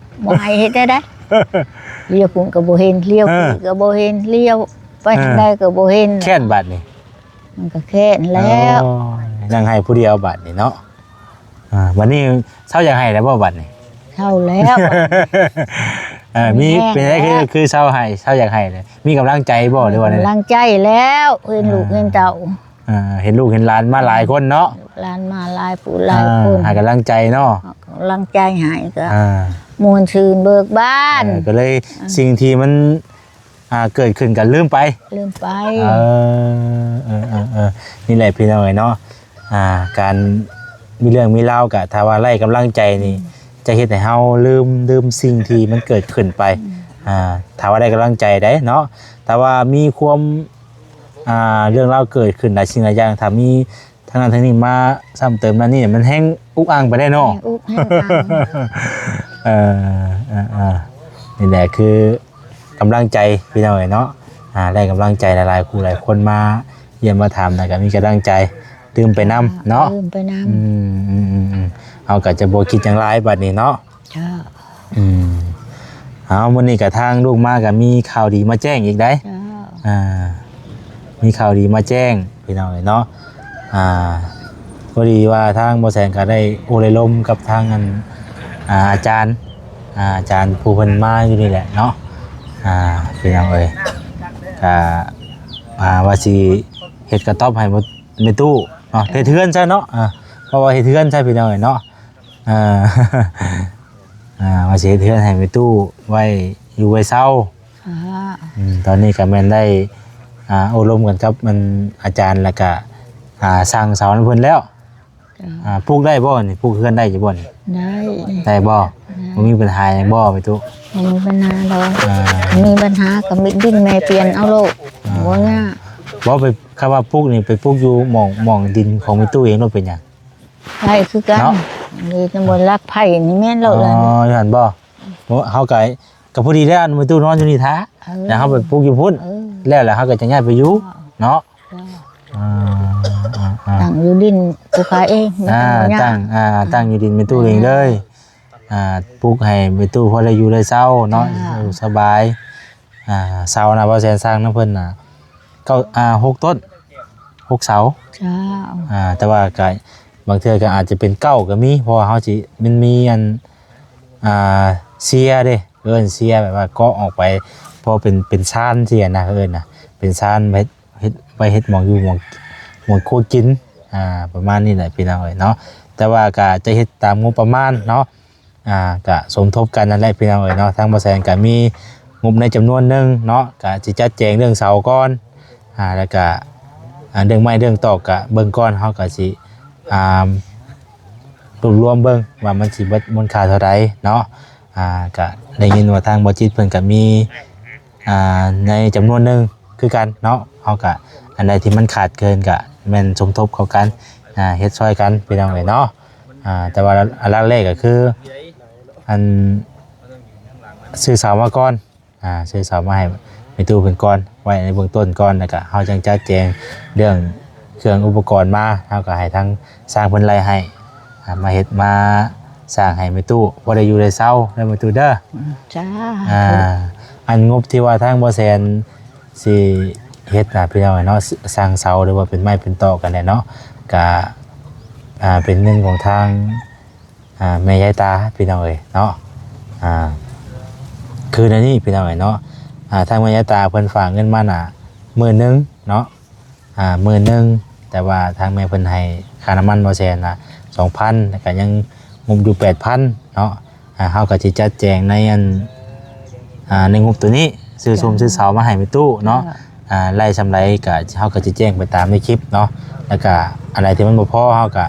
ບໍ່ໃຫ້ເຮັດໄດ້ໃດ໋. ລ້ຽວພຸ້ນກໍບໍ່ເຫັນ ລ້ຽວ ເອີ ພີ້ກໍບໍ່ເຫັນ ລ້ຽວໄປ ເອີ ທາງໃດກໍບໍ່ເຫັນ. ແຄ້ນບາດນີ້ ມັນກໍແຄ້ນແລ້ວ. ໂອ້ຍ ນັ່ງໄຫ້ຜູ້ດຽວບາດນີ້ເນາະ. ອ່າ ບາດນີ້ເຊົາຢາກໄຫ້ແລ້ວບໍ່ບາດນີ້? ເຊົາແລ້ວ ເອີ ມີ ມີແຮງ ເປັນໄດ ຄື ແລ້ວ ຄືເຊົາໄຫ້ ເຊົາຢາກໄຫ້ເລີຍ ມີກຳລັງໃຈບໍ່ ຫຼືວ່າແນວໃດ? ກຳລັງໃຈແລ້ວ ເຫັນລູກ ອ່າ ເຫັນເຕົ້າ ອ່າ ເຫັນລູກເຫັນຫຼານມາຫຼາຍຄົນເນາະ ລູກຫຼານມາຫຼາຍຜູ້ຫຼາຍ ອ່າ ຄົນ ໃຫ້ກຳລັງໃຈເນາະ ກຳລັງໃຈໃຫ້ກໍ ອ່າ ມ່ວນຊື່ນເບີກບານ ເອີ ກໍເລີຍ ອ່າ ສິ່ງທີ່ມັນ ອ່າ ເກີດຂຶ້ນກໍລືມໄປ ລືມໄປ ເອີ ເອີ ເອີ ເອີ ນີ້ແຫຼະພີ່ນ້ອງເອີຍເນາະ ອ່າ ການມີເລື່ອງມີລາວກໍ ຖ້າວ່າໄຮ້ກຳລັງໃຈນີ້ ອືມ ຈະເຮັດໃຫ້ເຮົາລືມ ລືມສິ່ງທີ່ມັນເກີດຂຶ້ນໄປ ອືມ ອ່າ ຖ້າວ່າໄດ້ກຳລັງໃຈໄດ໋ເນາະ ຖ້າວ່າມີຄວາມ ອ່າ ເລື່ອງລາວເກີດຂຶ້ນຫຼາຍສິ່ງຫຼາຍຢ່າງ ຖ້າມີ ທາງນັ້ນທາງນີ້ມາຊ້ຳເຕີມນັ້ນນີ້ ມັນແຮ່ງອຸກອັ່ງໄປໄດ້ເນາະ ແຮ່ງອຸກແຮ່ງອັ່ງ ເອີ ເອີ ເອີ ນີ້ແຫຼະຄືກຳລັງໃຈພີ່ນ້ອງເອີຍເນາະ ອ່າ ໄດ້ກຳລັງໃຈຫຼາຍໆ ຜູ້ຫຼາຍຄົນມາຢ້ຽມມາຖາມ ແລ້ວກໍມີກຳລັງໃຈ ຕື່ມໄປນຳເນາະ ຕື່ມໄປນຳ ອືມ ເຮົາກໍຈະບໍ່ຄິດຫຍັງຫຼາຍບັດນີ້ເນາະ ເຈົ້າ ອືມ ເອົາ ມື້ນີ້ກະທາງລູກມາກະມີຂ່າວດີມາແຈ້ງອີກໄດ໋ ເຈົ້າ ອ່າ ມີຂ່າວດີມາແຈ້ງພີ່ນ້ອງເອີຍເນາະ ອ່າ ພໍດີວ່າທາງບໍ່ແສນກະໄດ້ໂອ້ໄດ້ລົມກັບທາງອັນ ອ່າ ອາຈານ ອ່າ ອາຈານຜູ້ເພິ່ນມາຢູ່ນີ້ແຫຼະເນາະ ອ່າ ພີ່ນ້ອງເອີຍ ກະ ອ່າ ວ່າຊິເຮັດກະຕ໊ອບໃຫ້ແມ່ຕູ້ເນາະ ເຮັດເຮືອນຊະເນາະ ອ່າ ເພາະວ່າເຮັດເຮືອນຊະພີ່ນ້ອງເອີຍເນາະ ອ່າ ອ່າ ວ່າຊິເຮັດເຮືອນໃຫ້ແມ່ຕູ້ໄວ້ຢູ່ໄວ້ເຊົາ ອ່າ ອືມ ຕອນນີ້ກໍແມ່ນໄດ້ ອ່າ ໂອ້ລົມກັນກັບມັນອາຈານ ແລ້ວກະ ອ່າ ສັ່ງເສົານຳເພິ່ນແລ້ວ ເຈົ້າ ອ່າ ປູກໄດ້ບໍ່ນີ້? ປູກເຮືອນໄດ້ຢູ່ບໍ່ນີ້? ໄດ້ ໄດ້ບໍ່? ໄດ້ ບໍ່ມີບັນຫາຫຍັງບໍ່ແມ່ຕູ້? ບໍ່ມີບັນຫາດອກ ອ່າ ມີບັນຫາກໍມີດິນແມ່ປ່ຽນເອົາໂລດ ອ່າ ບໍ່ຍາກ ບໍ່ໄປ ຄຳວ່າປູກນີ້ໄປປູກຢູ່ໝ່ອງ ໝ່ອງດິນຂອງແມ່ຕູ້ເອງໂລດ ເປັນຫຍັງ? ໄດ້ຄືກັນເນາະ ນີ້ຕຳບົນຫຼັກໄຜ່ນີ້ແມ່ນໂລດ ອໍ ຫັ້ນບໍ່? ເຮົາກໍ ກໍພໍດີແລ້ວ ແມ່ຕູ້ນອນຢູ່ນີ້ຖ້າ ເອີ ແລ້ວເຮົາໄປປູກຢູ່ພຸ້ນ ເອີ ແລ້ວ ແລ້ວເຮົາກໍຈະຍ້າຍໄປຢູ່ ເອີ ເນາະ ເຈົ້າ ອ່າ ອ່າ ຕັ້ງຢູ່ດິນຜູ້ຂາຍເອງ ອ່າ ແມ່ຕູ້ ຕັ້ງ ອ່າ ຕັ້ງຢູ່ດິນແມ່ຕູ້ເອງເລີຍ ອ່າ ປູກໃຫ້ແມ່ຕູ້ພໍໄດ້ຢູ່ໄດ້ເຊົາເນາະ ເຈົ້າ ຢູ່ສະບາຍ ອ່າ ເສົານະ ບໍ່ແສນສ້າງນຳເພິ່ນນະ ເກົ້າ ອ່າ ຫົກຕົ້ນ ຫົກເສົາ ເຈົ້າ ອ່າ ແຕ່ວ່າກໍບາງເທື່ອກໍອາດຈະເປັນເກົ້າກໍມີ ເພາະວ່າເຮົາຊິ ມັນມີອັນ ອ່າ ເຊຍເດ້ ເອີ້ນເຊຍ ແບບວ່າເກາະອອກໄປ ເພາະເປັນ ເປັນຊານເຊຍນະ ເອີ້ນນະ ເປັນຊານເຮັດ ເຮັດ ໄວ້ເຮັດໝ່ອງຢູ່ ໝ່ອງ ໝ່ອງຄົວກິນ ອ່າ ປະມານນີ້ແຫຼະພີ່ນ້ອງເອີຍເນາະ ແຕ່ວ່າກໍຈະເຮັດຕາມງົບປະມານເນາະ ອ່າ ກະສົມທົບກັນນັ້ນແຫຼະພີ່ນ້ອງເອີຍເນາະ ທາງບໍ່ແສນກະມີງົບໃນຈຳນວນໜຶ່ງເນາະ ກະຊິຈັດແຈງເລື່ອງເສົາກ່ອນ ອ່າ ແລ້ວກະ ອ່າ ເລື່ອງໄມ້ເລື່ອງຕອກກະເບິ່ງກ່ອນ ເຮົາກະຊິ ອ່າ ລວບລວມເບິ່ງວ່າມັນຊິເບິດມູນຄ່າເທົ່າໃດເນາະ ອ່າ ກະໄດ້ຍິນວ່າທາງບໍ່ຈິດເພິ່ນກະມີ ອ່າ ໃນຈຳນວນໜຶ່ງຄືກັນເນາະ ເຮົາກະ ອັນໃດທີ່ມັນຂາດເກີນກະແມ່ນສົມທົບເຂົ້າກັນ ອ່າ ເຮັດຊ່ອຍກັນພີ່ນ້ອງເອີຍເນາະ ອ່າ ແຕ່ວ່າຫຼັກໆ ກໍຄື ອັນ ຊື້ເສົາມາກ່ອນ ອ່າ ຊື້ເສົາມາໃຫ້ແມ່ຕູ້ເພິ່ນກ່ອນ ໄວ້ໃນເບື້ອງຕົ້ນກ່ອນ ແລ້ວກະເຮົາຈັ່ງຈັດແຈງເລື່ອງເຄື່ອງອຸປະກອນມາ ເຮົາກະໃຫ້ທາງຊ່າງເພິ່ນໄລ່ໃຫ້ ອ່າ ມາເຮັດມາສ້າງໃຫ້ແມ່ຕູ້ພໍໄດ້ຢູ່ໄດ້ເຊົາເດີແມ່ຕູ້ເດີ ອືມ ສາທຸ ອ່າ ອັນງົບທີ່ວ່າທາງບໍ່ແສນຊິເຮັດນະພີ່ນ້ອງເນາະ ສ້າງເສົາ ຫຼືວ່າເປັນໄມ້ເປັນຕອກກັນແຫຼະເນາະ ກະ ອ່າ ເປັນເງິນຂອງທາງ ອ່າ ແມ່ຍາຍຕາພີ່ນ້ອງເອີຍເນາະ ອ່າ ຄືແນວນີ້ພີ່ນ້ອງເອີຍເນາະ ອ່າ ທາງແມ່ຍາຍຕາເພິ່ນຝາກເງິນມານະໝື່ນໜຶ່ງເນາະ ອ່າ ໝື່ນໜຶ່ງ ແຕ່ວ່າທາງແມ່ເພິ່ນໃຫ້ຄ່ານ້ຳມັນບໍ່ແສນນະສອງພັນ ແລ້ວກະຍັງງົບຢູ່ແປດພັນເນາະ ອ່າ ເຮົາກໍຊິຈັດແຈງໃນອັນ ອ່າ ໃນງົບໂຕນີ້ ຊື້ຊຸມ ເຈົ້າ ຊື້ເສົາມາໃຫ້ແມ່ຕູ້ເນາະ ເຈົ້າ ອ່າ ໄລ່ສ່ຳໃດກະ ເຮົາກໍຈະແຈ້ງໄປຕາມໃນຄລິບເນາະ ແລ້ວກະອັນໃດທີ່ມັນບໍ່ພໍ ເຮົາກະ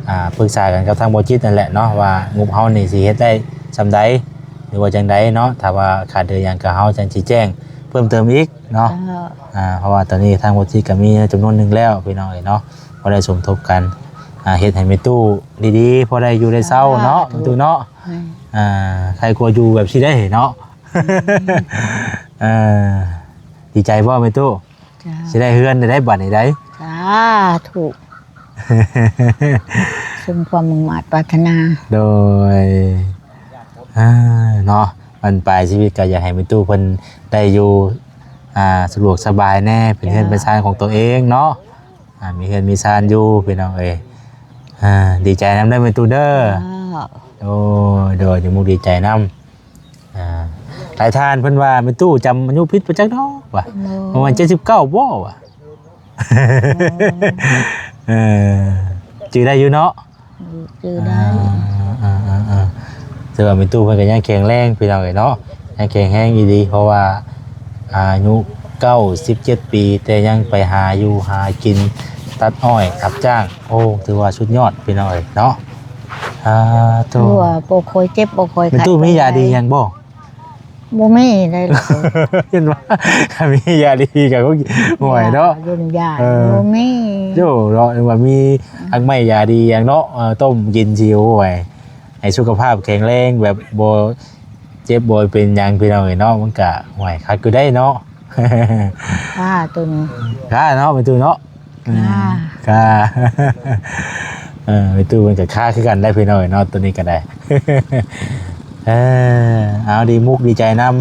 ອ່າ ປຶກສາກັນກັບທາງບໍ່ຈິດນັ້ນແຫຼະເນາະ ວ່າງົບເຮົານີ້ຊິເຮັດໄດ້ສ່ຳໃດ ຫຼືວ່າຈັ່ງໃດເນາະ ຖ້າວ່າຂາດເຫຼືອຫຍັງກະ ເຮົາຈັ່ງຊິແຈ້ງເພີ່ມເຕີມອີກເນາະ ເຈົ້າ ອ່າ ເພາະວ່າຕອນນີ້ທາງບໍ່ຈິດກະມີຈຳນວນໜຶ່ງແລ້ວພີ່ນ້ອງເອີຍເນາະ ພໍໄດ້ສົມທົບກັນ ອ່າ ເຮັດໃຫ້ແມ່ຕູ້ດີໆ ພໍໄດ້ຢູ່ໄດ້ເຊົາເນາະ ສາທຸ ແມ່ຕູ້ເນາະ ແມ່ນ ອ່າ ໃຄກວ່າຢູ່ແບບຊີ້ໄດ໋ເນາະ ເອີ ດີໃຈບໍ່ແມ່ຕູ້? ເຈົ້າ ຊິໄດ້ເຮືອນໄດ້ບັດນີ້ໄດ໋ ສາທຸ ສົມຄວາມມຸ່ງມາດປາດຖະໜາ ໂດຍ ເອີ ເນາະ ບັ້ນປາຍຊີວິດກໍຢາກໃຫ້ແມ່ຕູ້ເພິ່ນໄດ້ຢູ່ ອ່າ ສະດວກສະບາຍແດ່ ເປັນເຮືອນ ເຈົ້າ ເປັນຊານຂອງຕົວເອງເນາະ ອ່າ ມີເຮືອນມີຊານຢູ່ພີ່ນ້ອງເອີຍ ອ່າ ດີໃຈນຳເດີແມ່ຕູ້ເດີ ເຈົ້າ. ໂອ້ຍ ໂດຍ ດີມຸກດີໃຈນຳ. ອ່າ ຫຼາຍທ່ານເພິ່ນວ່າແມ່ຕູ້ຈຳອາຍຸຜິດບໍ່ຈັກດອກວ່າ ໂອ້ ປະມານເຈັດສິບເກົ້າບໍ່ວ່າ. ເອີ ຈື່ໄດ້ຢູ່ເນາະ? ຈື່ໄດ້. ອ່າ ອ່າໆໆ ແຕ່ວ່າແມ່ຕູ້ເພິ່ນກໍຍັງແຂງແຮງພີ່ນ້ອງເອີຍເນາະ, ຍັງແຂງແຮງອີ່ຫຼີ ເພາະວ່າອາຍຸເກົ້າສິບເຈັດປີ ແຕ່ຍັງໄປຫາຢູ່ຫາກິນ ຕັດອ້ອຍ ຮັບຈ້າງ. ໂອ້ ຖືວ່າສຸດຍອດພີ່ນ້ອງເອີຍເນາະ. ອ່າ ໂທ້ ຖືວ່າບໍ່ຄ່ອຍເຈັບ ບໍ່ຄ່ອຍໄຂ້. ແມ່ຕູ້ມີຢາດີຫຍັງບໍ່? ບໍ່ມີໄດ໋. ເຫັນວ່າຖ້າມີຢາດີກໍຄົງຫ່ວຍເນາະ, ຢາ ຢາ ເອີ ບໍ່ມີ. ໂອ້ ເນາະ ວ່າມີ ອືມ ຮັກໄມ້ຢາດີຫຍັງເນາະ, ເອີ ຕົ້ມກິນຊິ ໂອ້ຍ ໃຫ້ສຸຂະພາບແຂງແຮງ ແບບບໍ່ເຈັບບໍ່ເປັນຫຍັງພີ່ນ້ອງເອີຍເນາະ, ມັນກະຫ່ວຍຄັກຢູ່ໄດ໋ເນາະ. ຄ່າໂຕນີ້ ຄ່າເນາະ ແມ່ຕູ້ເນາະ. ອືມ ຄ່າ ຄ່າ ເອີ ແມ່ຕູ້ເພິ່ນກໍຄ່າຄືກັນໄດ໋ພີ່ນ້ອງເອີຍເນາະ ໂຕນີ້ກໍໄດ້. ເອີ ເອົາ ດີມຸກດີໃຈນຳ ອືມ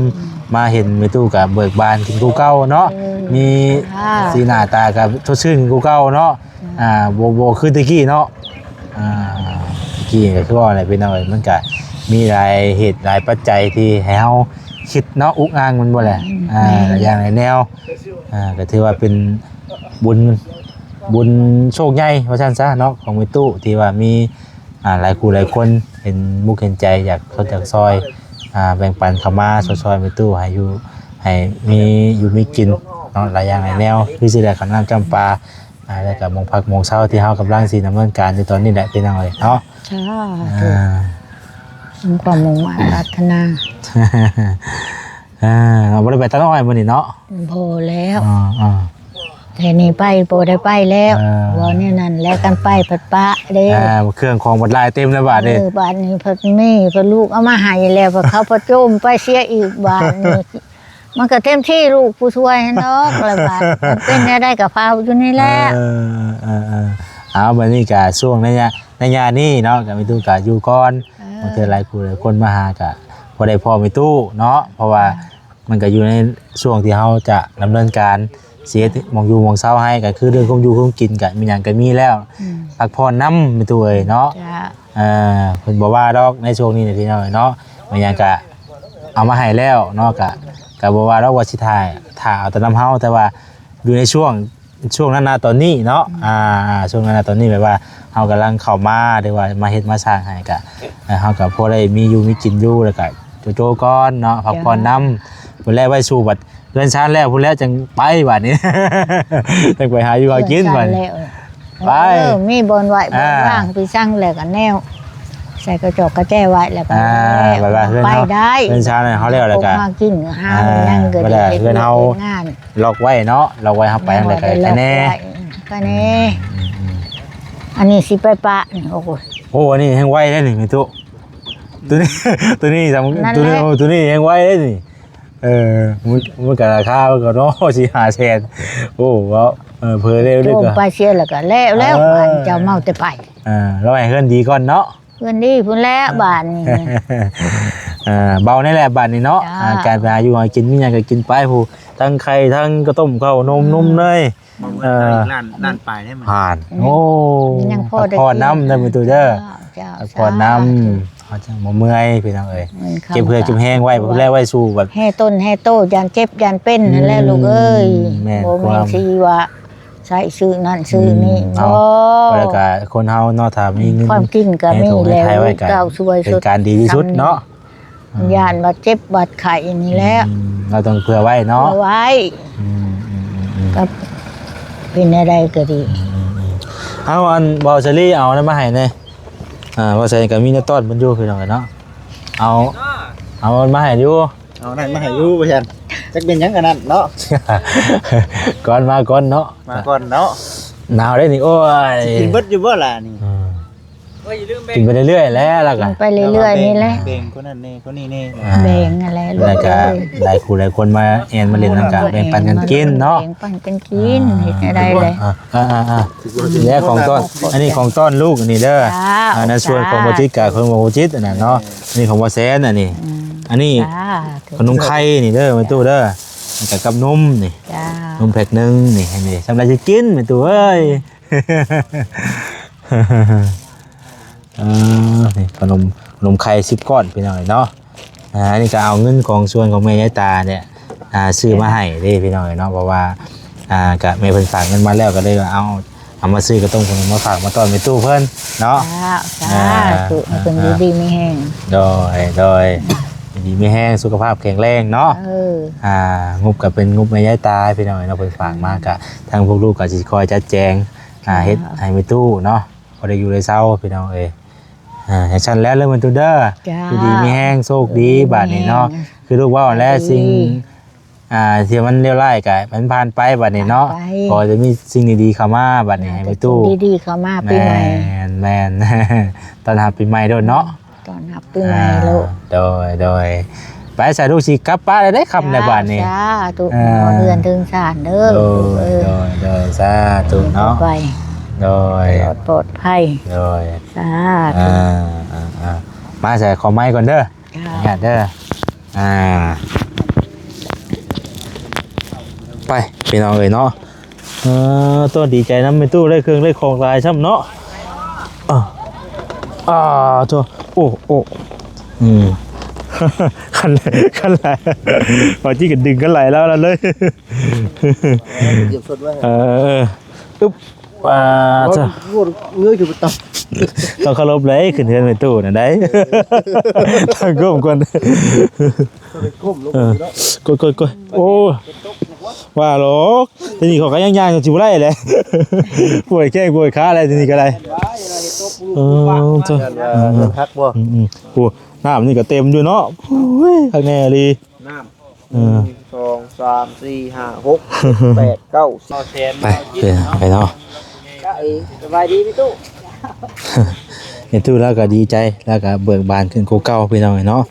ມາເຫັນແມ່ຕູ້ກໍເບີກບານຂຶ້ນກວ່າເກົ່າເນາະ, ເອີ ມີ ຄ່າ ສີໜ້າຕາກໍສົດຊື່ນກວ່າເກົ່າເນາະ. ອືມ ອ່າ ບໍ່ ບໍ່ຄືແຕ່ກີ້ເນາະ. ອ່າ ແຕ່ກີ້ກໍຄືວ່າແຫຼະພີ່ນ້ອງເອີຍ, ມັນກະມີຫຼາຍເຫດຫຼາຍປັດໄຈທີ່ໃຫ້ເຮົາຄິດເນາະ, ອຸກອາງແມ່ນບໍ່ແຫຼະ? ອືມ ອ່າ ແມ່ນ ຫຼາຍຢ່າງຫຼາຍແນວ. ອ່າ ກໍຖືວ່າເປັນບຸນ ບຸນໂຊກໃຫຍ່ວ່າຊັ້ນຊະເນາະ ຂອງແມ່ຕູ້ ທີ່ວ່າມີ ອ່າ ຫຼາຍຄູ່ຫຼາຍຄົນເຫັນມຸກເຫັນໃຈ ຢາກຊົດຢາກຊ່ອຍ ອ່າ ແບ່ງປັນເຂົ້າມາ ອືມ ຊ່ອຍໆແມ່ຕູ້ ໃຫ້ຢູ່ ໃຫ້ມີຢູ່ມີກິນເນາະ ຫຼາຍຢ່າງຫຼາຍແນວ ຄືຊິໄດ້ເຂົ້ານ້ຳຈ້ຳປາ ອ່າ ແລ້ວກໍໝ່ອງພັກໝ່ອງເຊົາທີ່ເຮົາກຳລັງຊິດຳເນີນການຢູ່ຕອນນີ້ແຫຼະ ພີ່ນ້ອງເອີຍເນາະ. ສາທຸ ອ່າ ສົມຄວາມມຸ່ງມາດປາດຖະໜາ. ອ່າ ບໍ່ໄດ້ໄປຕັດອ້ອຍມື້ນີ້ເນາະ? ບໍ່ແລ້ວ. ອ່າໆ ແຕ່ນີ້ໄປບໍ່ໄດ້ໄປແລ້ວ. ອ່າ ເວົ້າແນວນັ້ນແຫຼະ, ຄັນໄປພັດປະເດ້. ອ່າ ເຄື່ອງຂອງບັດຫຼາຍເຕັມແລ້ວບາດນີ້. ເອີ ບາດນີ້ພັດມີ ພັດລູກເອົາມາໃຫ້ແລ້ວ ພັດເຂົາພັດໂຈມໄປເສຍອີກບາດນີ້. ມັນກໍເຕັມທີ່ລູກຜູ້ຊ່ວຍຫັ້ນດອກ ລະບາດມັນເປັນແນວໃດກໍເຝົ້າຢູ່ນີ້ແຫຼະ. ເອີ ເອີໆ ເອົາ ບາດນີ້ກໍຊ່ວງໄລຍະ ໄລຍະນີ້ເນາະ ກໍແມ່ຕູ້ກໍຢູ່ກ່ອນ. ເອີ ບາງເທື່ອຫຼາຍຄູ່ຫຼາຍຄົນມາຫາກໍບໍ່ໄດ້ພໍ້ແມ່ຕູ້ເນາະ ເພາະວ່າ ເອີ ມັນກໍຢູ່ໃນຊ່ວງທີ່ເຮົາຈະດຳເນີນການ ຊິເຮັດໝ່ອງຢູ່ໝ່ອງເຊົາໃຫ້ ກໍຄືເລື່ອງຄວາມຢູ່ຄວາມກິນ ກໍມີຫຍັງກໍມີແລ້ວ. ອືມ ພັກຜ່ອນນຳແມ່ຕູ້ເອີຍເນາະ. ເຈົ້າ ເອີ ເພິ່ນບໍ່ວ່າດອກໃນຊ່ວງນີ້ນະ ພີ່ນ້ອງເອີຍເນາະ, ມີຫຍັງກະເອົາມາໃຫ້ແລ້ວເນາະ, ກະ ກະບໍ່ວ່າດອກວ່າຊິຖ້າ ຖ້າເອົາແຕ່ນຳເຮົາ, ແຕ່ວ່າຢູ່ໃນຊ່ວງ ຊ່ວງນັ້ນນະຕອນນີ້ເນາະ. ອືມ ອ່າ ຊ່ວງນັ້ນນະຕອນນີ້ ແບບວ່າເຮົາກຳລັງເຂົ້າມາ ຫຼືວ່າມາເຮັດມາສ້າງໃຫ້ ກະ ເອີ ເຮົາກະພໍໄດ້ມີຢູ່ມີກິນຢູ່ ແລ້ວກະໂຈໆກ່ອນເນາະ, ພັກຜ່ອນນຳ. ເຈົ້າ ພຸ້ນແຫຼະ ໄວ້ສູ່ບັດເຮືອນຊານແລ້ວພຸ້ນແຫຼະ ຈັ່ງໄປບາດນີ້ ຈັ່ງໄປຫາຢູ່ຫາກິນບາດນີ້. ໄປ ເອີ ມີບ່ອນໄວ້ ອ່າ ບ່ອນວ່າງ ໄປສັ່ງແລ້ວກໍແນວ ໃສ່ກະຈອກກະແຈໄວ້ ແລ້ວກໍ ອ່າ ແລ້ວ ແບບວ່າເຮືອນ ໄປໄດ້ ເຮືອນຊານເຮົາແລ້ວ ແລ້ວກໍ ພວກມາກິນຫາ ອ່າ ຫຍັງກໍ ເວລາເຮືອນເຮົາ ເຮັດວຽກເຮັດງານ ລັອກໄວ້ເນາະ, ລັອກໄວ້ ເຮົາໄປທາງໃດກໍໄດ້ແນ່ ໄປແນ່ ອືມໆໆ ອັນນີ້ຊິໄປປະນີ້ ໂອ້ຍ ໂອ້ ອັນນີ້ແຮງໄວເດ້ນີ້ ແມ່ຕູ້ ໂຕນີ້ ໂຕນີ້ສຳ ນັ້ນແຫຼະ ໂຕນີ້ ໂຕນີ້ແຮງໄວເດ້ນີ້. ເອີ ມັນ ມັນກໍລາຄາມັນກໍເນາະ ສີ່ຫ້າແສນ ໂອ້ ເວົ້າ ເອີ ເພີເລວເລີຍ ໂຈມ ກໍ ໄປເສຍແລ້ວກໍແລ້ວແລ້ວ ເອີ ອັນເຈົ້າເມົາແຕ່ໄປ ເອີ ລາວໃຫ້ເຮືອນດີກ່ອນເນາະ ເຮືອນດີພຸ້ນແຫຼະ ເອີ ບາດນີ້ ເອີ ເບົາແນ່ແຫຼະບາດນີ້ເນາະ ເຈົ້າ ອ່າ ການໄປຫາຢູ່ຫາກິນ ມີຫຍັງກໍກິນໄປ ຜູ້ ທັງໄຂ່ ທັງເຂົ້າຕົ້ມ ເຂົ້າໜົມ ອືມ ນົມເນີຍ ເອີ ລ້ານ ລ້ານປາຍໄດ້ມັນ ຜ່ານ ອືມ ໂອ້ ຍັງພໍໄດ້ກິນ ພັກຜ່ອນນຳເດີ ແມ່ຕູ້ເດີ ເຈົ້າ ເຈົ້າ ພັກຜ່ອນນຳ ສາທຸ ເຮົາຈະບໍ່ເມື່ອຍພີ່ນ້ອງເອີຍ ເກັບເຫື່ອເກັບແຮງໄວ້ ເພື່ອໄວ້ສູ່ແບບ ແຮ່ຕົ້ນແຮ່ໂຕ ຢ້ານເຈັບຢ້ານເປັນຫັ້ນແຫຼະ ອືມ ລູກເອີຍ ແມ່ນ ບໍ່ແມ່ນ ຄວາມ ຊິວ່າໃຊ້ຊື້ນັ້ນຊື້ນີ້ ອືມ ເນາະ ບໍ່ ແລ້ວກະຄົນເຮົາເນາະ ຖ້າມີເງິນ ຄວາມກິນກະມີແລ້ວ ໃຫ້ໂຕໃຫ້ໄວ້ກະ ເຈົ້າຊ່ວຍ ເປັນການດີທີ່ສຸດເນາະ ຢ້ານວ່າເຈັບບາດໄຂ້ນີ້ແຫຼະ ອືມ ເຮົາຕ້ອງເຜື່ອໄວ້ເນາະ ເຜື່ອໄວ້ ອືມໆໆໆ ກໍເປັນແນວໃດກໍດີ ອືມໆໆ ເອົາ ອັນ ເບົາສາລີ ເອົານັ້ນມາໃຫ້ແດ່ ອ່າ ເບົາສາລີກໍມີແນວຕ້ອນເພິ່ນຢູ່ ພີ່ນ້ອງເອີຍເນາະ ເອົາ ເອົາມັນມາໃຫ້ຢູ່ ເອົານັ້ນມາໃຫ້ຢູ່ວ່າຊັ້ນ ຈັກເປັນຫຍັງອັນນັ້ນເນາະ ກ່ອນ ມາກ່ອນເນາະ ມາກ່ອນເນາະ ໜາວເດ້ນີ້ ໂອ້ຍ ຊິກິນເບິດຢູ່ບໍ່ລະນີ້ ອືມ ກິນໄປເລື້ອຍໆແຫຼະ ແລ້ວກໍ ກິນໄປເລື້ອຍໆນີ້ແຫຼະ ແບ່ງຄົນນັ້ນແດ່ ຄົນນີ້ແດ່ ອ່າ ແບ່ງຫັ້ນແຫຼະ ແລ້ວກໍຫຼາຍຄູ່ຫຼາຍຄົນມາແອ່ນມາຫຼິ້ນນຳກັນ ແບ່ງປັນກັນກິນເນາະ ແບ່ງປັນກັນກິນ ອ່າ ເຮັດແນວໃດແຫຼະ ອ່າໆໆ ແລ້ວຂອງຕ້ອນ ອັນນີ້ຂອງຕ້ອນລູກອັນນີ້ເດີ ເຈົ້າ ອ່າ ໃນສ່ວນຂອງບໍ່ຈິດ ເຈົ້າ ກັບຂອງບໍ່ຈິດອັນນັ້ນເນາະ ອັນນີ້ຂອງບໍ່ແສນອັນນີ້ ອືມ ອັນນີ້ ສາທຸ ຂະໜົມໄຂ່ນີ້ເດີ ແມ່ຕູ້ເດີ ແລ້ວກໍກັບນົມນີ້ ເຈົ້າ ນົມແພັກໜຶ່ງນີ້ ນີ້ ສຳລັບຊິກິນແມ່ຕູ້ເອີຍ ເອີ ນີ້ຂະໜົມ ນົມໄຂ່ສິບກ້ອນພີ່ນ້ອງເອີຍເນາະ. ອ່າ ອັນນີ້ກໍເອົາເງິນຂອງສ່ວນຂອງແມ່ຍາຍຕານີ້ ອ່າ ຊື້ມາໃຫ້ເດ້ພີ່ນ້ອງເອີຍເນາະ ເພາະວ່າ ອ່າ ກະແມ່ເພິ່ນຝາກເງິນມາແລ້ວ ກໍເລີຍວ່າເອົາ ເອົາມາຊື້ກະຕົງຂະໜົມມາຝາກມາຕ້ອນແມ່ຕູ້ເພິ່ນເນາະ. ສາທຸ ສາທຸ ອ່າ ໃຫ້ເພິ່ນຢູ່ດີມີແຮງ. ໂດຍ ໂດຍ ຢູ່ດີມີແຮງ ສຸຂະພາບແຂງແຮງເນາະ. ເອີ ອ່າ ງົບກໍເປັນງົບແມ່ຍາຍຕາພີ່ນ້ອງເອີຍເນາະ ເພິ່ນຝາກມາ ກະທາງພວກລູກກໍຊິຄອຍຈັດແຈງ ອ່າ ເຮັດໃຫ້ແມ່ຕູ້ເນາະ ພໍໄດ້ຢູ່ໄດ້ເຊົາພີ່ນ້ອງເອີຍ. ອ່າ ຈັ່ງຊັ້ນແລ້ວເດີແມ່ຕູ້ເດີ ຢູ່ດີມີແຮງ ໂຊກດີບາດນີ້ເນາະ. ຄືລູກເວົ້າແຫຼະ ສິ່ງ ອ່າ ທີ່ມັນເລວຮ້າຍກະມັນຜ່ານໄປບາດນີ້ເນາະ. ຂໍໃຫ້ມີສິ່ງດີໆເຂົ້າມາບາດນີ້ ໃຫ້ແມ່ຕູ້ ສິ່ງດີໆເຂົ້າມາປີໃໝ່. ແມ່ນໆ ຕ້ອນຮັບປີໃໝ່ໂລດເນາະ ຕ້ອນຮັບປີໃໝ່ໂລດ. ໂດຍ ໂດຍ ໄປສາທຸ ຊິກັບປະແລ້ວເດ້ ຄ່ຳແລ້ວບາດນີ້. ສາທຸ ເອີ ເຮືອນເຖິງຊານເດີ. ໂດຍ ໂດຍ ໂດຍ ສາທຸເນາະ. ໂດຍ ປອດໄພ ໂດຍ ສາທຸ. ອ່າໆໆ ມາໃສ່ຂໍໄມ້ກ່ອນເດີ ຍາດເດີ. ອ່າ ໄປພີ່ນ້ອງເອີຍເນາະ. ເອີ ໂຕ ດີໃຈນຳແມ່ຕູ້ ໄດ້ເຄື່ອງໄດ້ຂອງຫຼາຍຊ້ຳເນາະ. ອ່າ ອ່າ ໂຕ ໂອ້ ໂອ້ ອືມ ຄັນ ຄັນຫຼາຍ ວ່າຈິກະດຶງກັນຫຼາຍແລ້ວນັ້ນເລີຍ. ເອີ ອຶບ ວ່າ ໂອ້ ເງີຍຢູ່ບໍ່ຕ້ອງ ຕ້ອງເຄົາລົບເລີຍ ຂຶ້ນເຮືອນແມ່ຕູ້ນັ້ນໄດ໋. ຕ້ອງກົ້ມກ່ອນ ກ້ມລົງເນາະ. ໂອ້ ວ່າດອກ ທີນີ້ເຂົາກໍຍ່າງໆ ຊິບໍ່ໄດ້ແຫຼະ ປ່ວຍແຂ້ງປ່ວຍຂາແລ້ວ ທີນີ້ກໍໄດ້. ເອີ ເອີ ຄັກບໍ່? ອືມໆ ໂອ້ ນ້ຳນີ້ກໍເຕັມຢູ່ເນາະ. ໂອ້ຍ ຄັກແນ່ອີ່ຫຼີ ນ້ຳ. ເອີ ໜຶ່ງ ສອງ ສາມ ສີ່ ຫ້າ ຫົກ ເຈັດ ແປດ ເກົ້າ ສິບ ໄປ ໄປເນາະ. ສະບາຍດີແມ່ຕູ້. ແມ່ຕູ້ລາວກໍດີໃຈ ລາວກໍເບີກບານຂຶ້ນກວ່າເກົ່າພີ່ນ້ອງເອີຍເນາະ.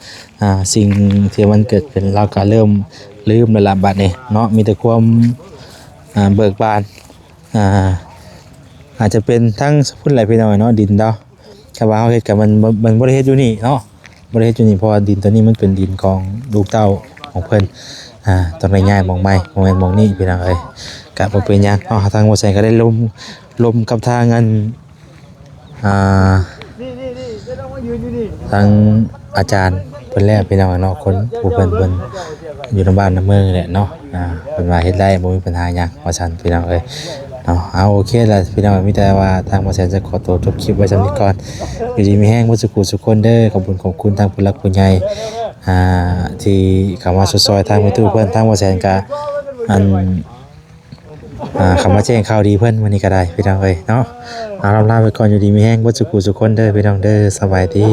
ອ່າ ສິ່ງທີ່ມັນເກີດຂຶ້ນ ລາວກໍເລີ່ມລືມແລ້ວລະບາດນີ້ເນາະ ມີແຕ່ຄວາມ ອ່າ ເບີກບານ. ອ່າ ອາດຈະເປັນທັງພຸ້ນແຫຼະພີ່ນ້ອງເອີຍເນາະ ດິນລາວ ຖ້າວ່າເຮົາເຮັດກໍມັນ ມັນບໍ່ໄດ້ເຮັດຢູ່ນີ້ເນາະ ບໍ່ໄດ້ເຮັດຢູ່ນີ້ ເພາະວ່າດິນໂຕນີ້ມັນເປັນດິນຂອງລູກເຕົ້າຂອງເພິ່ນ. ອ່າ ຕ້ອງໄດ້ຍ້າຍໝ່ອງໃໝ່ ບໍ່ແມ່ນໝ່ອງນີ້ພີ່ນ້ອງເອີຍ. ກະບໍ່ເປັນຫຍັງເນາະ ທາງບໍ່ແສນກໍໄດ້ລົມ ລົມກັບທາງອັນ ອ່າ ທາງອາຈານເພິ່ນແລ້ວພີ່ນ້ອງເນາະ ຄົນຜູ້ເພິ່ນ ເພິ່ນຢູ່ນຳບ້ານນຳເມືອງນີ້ແຫຼະເນາະ. ອ່າ ເພິ່ນວ່າເຮັດໄດ້ ບໍ່ມີບັນຫາຫຍັງວ່າຊັ້ນພີ່ນ້ອງເອີຍເນາະ. ເອົາ ໂອເຄລະພີ່ນ້ອງ ມີແຕ່ວ່າທາງບໍ່ແສນຈະຂໍໂຕຈົບຄລິບໄວ້ຊ່ຳນີ້ກ່ອນ. ຢູ່ດີມີແຮງເບິດສູ່ຜູ້ສູ່ຄົນເດີ. ຂອບຄຸນ ຂອບຄຸນທາງຜູ້ຫຼັກຜູ້ໃຫຍ່ ອ່າ ທີ່ເຂົ້າມາຊົດຊ່ອຍທາງແມ່ຕູ້ເພິ່ນ. ທາງບໍ່ແສນກະ ອັນ ອ່າ ເຂົ້າມາແຈ້ງຂ່າວດີເພິ່ນມື້ນີ້ກໍໄດ້ພີ່ນ້ອງເອີຍເນາະ. ເອົາ ລຳລາໄປກ່ອນ ຢູ່ດີມີແຮງເບິດສູ່ຜູ້ສູ່ຄົນເດີພີ່ນ້ອງເດີ. ສະບາຍດີ.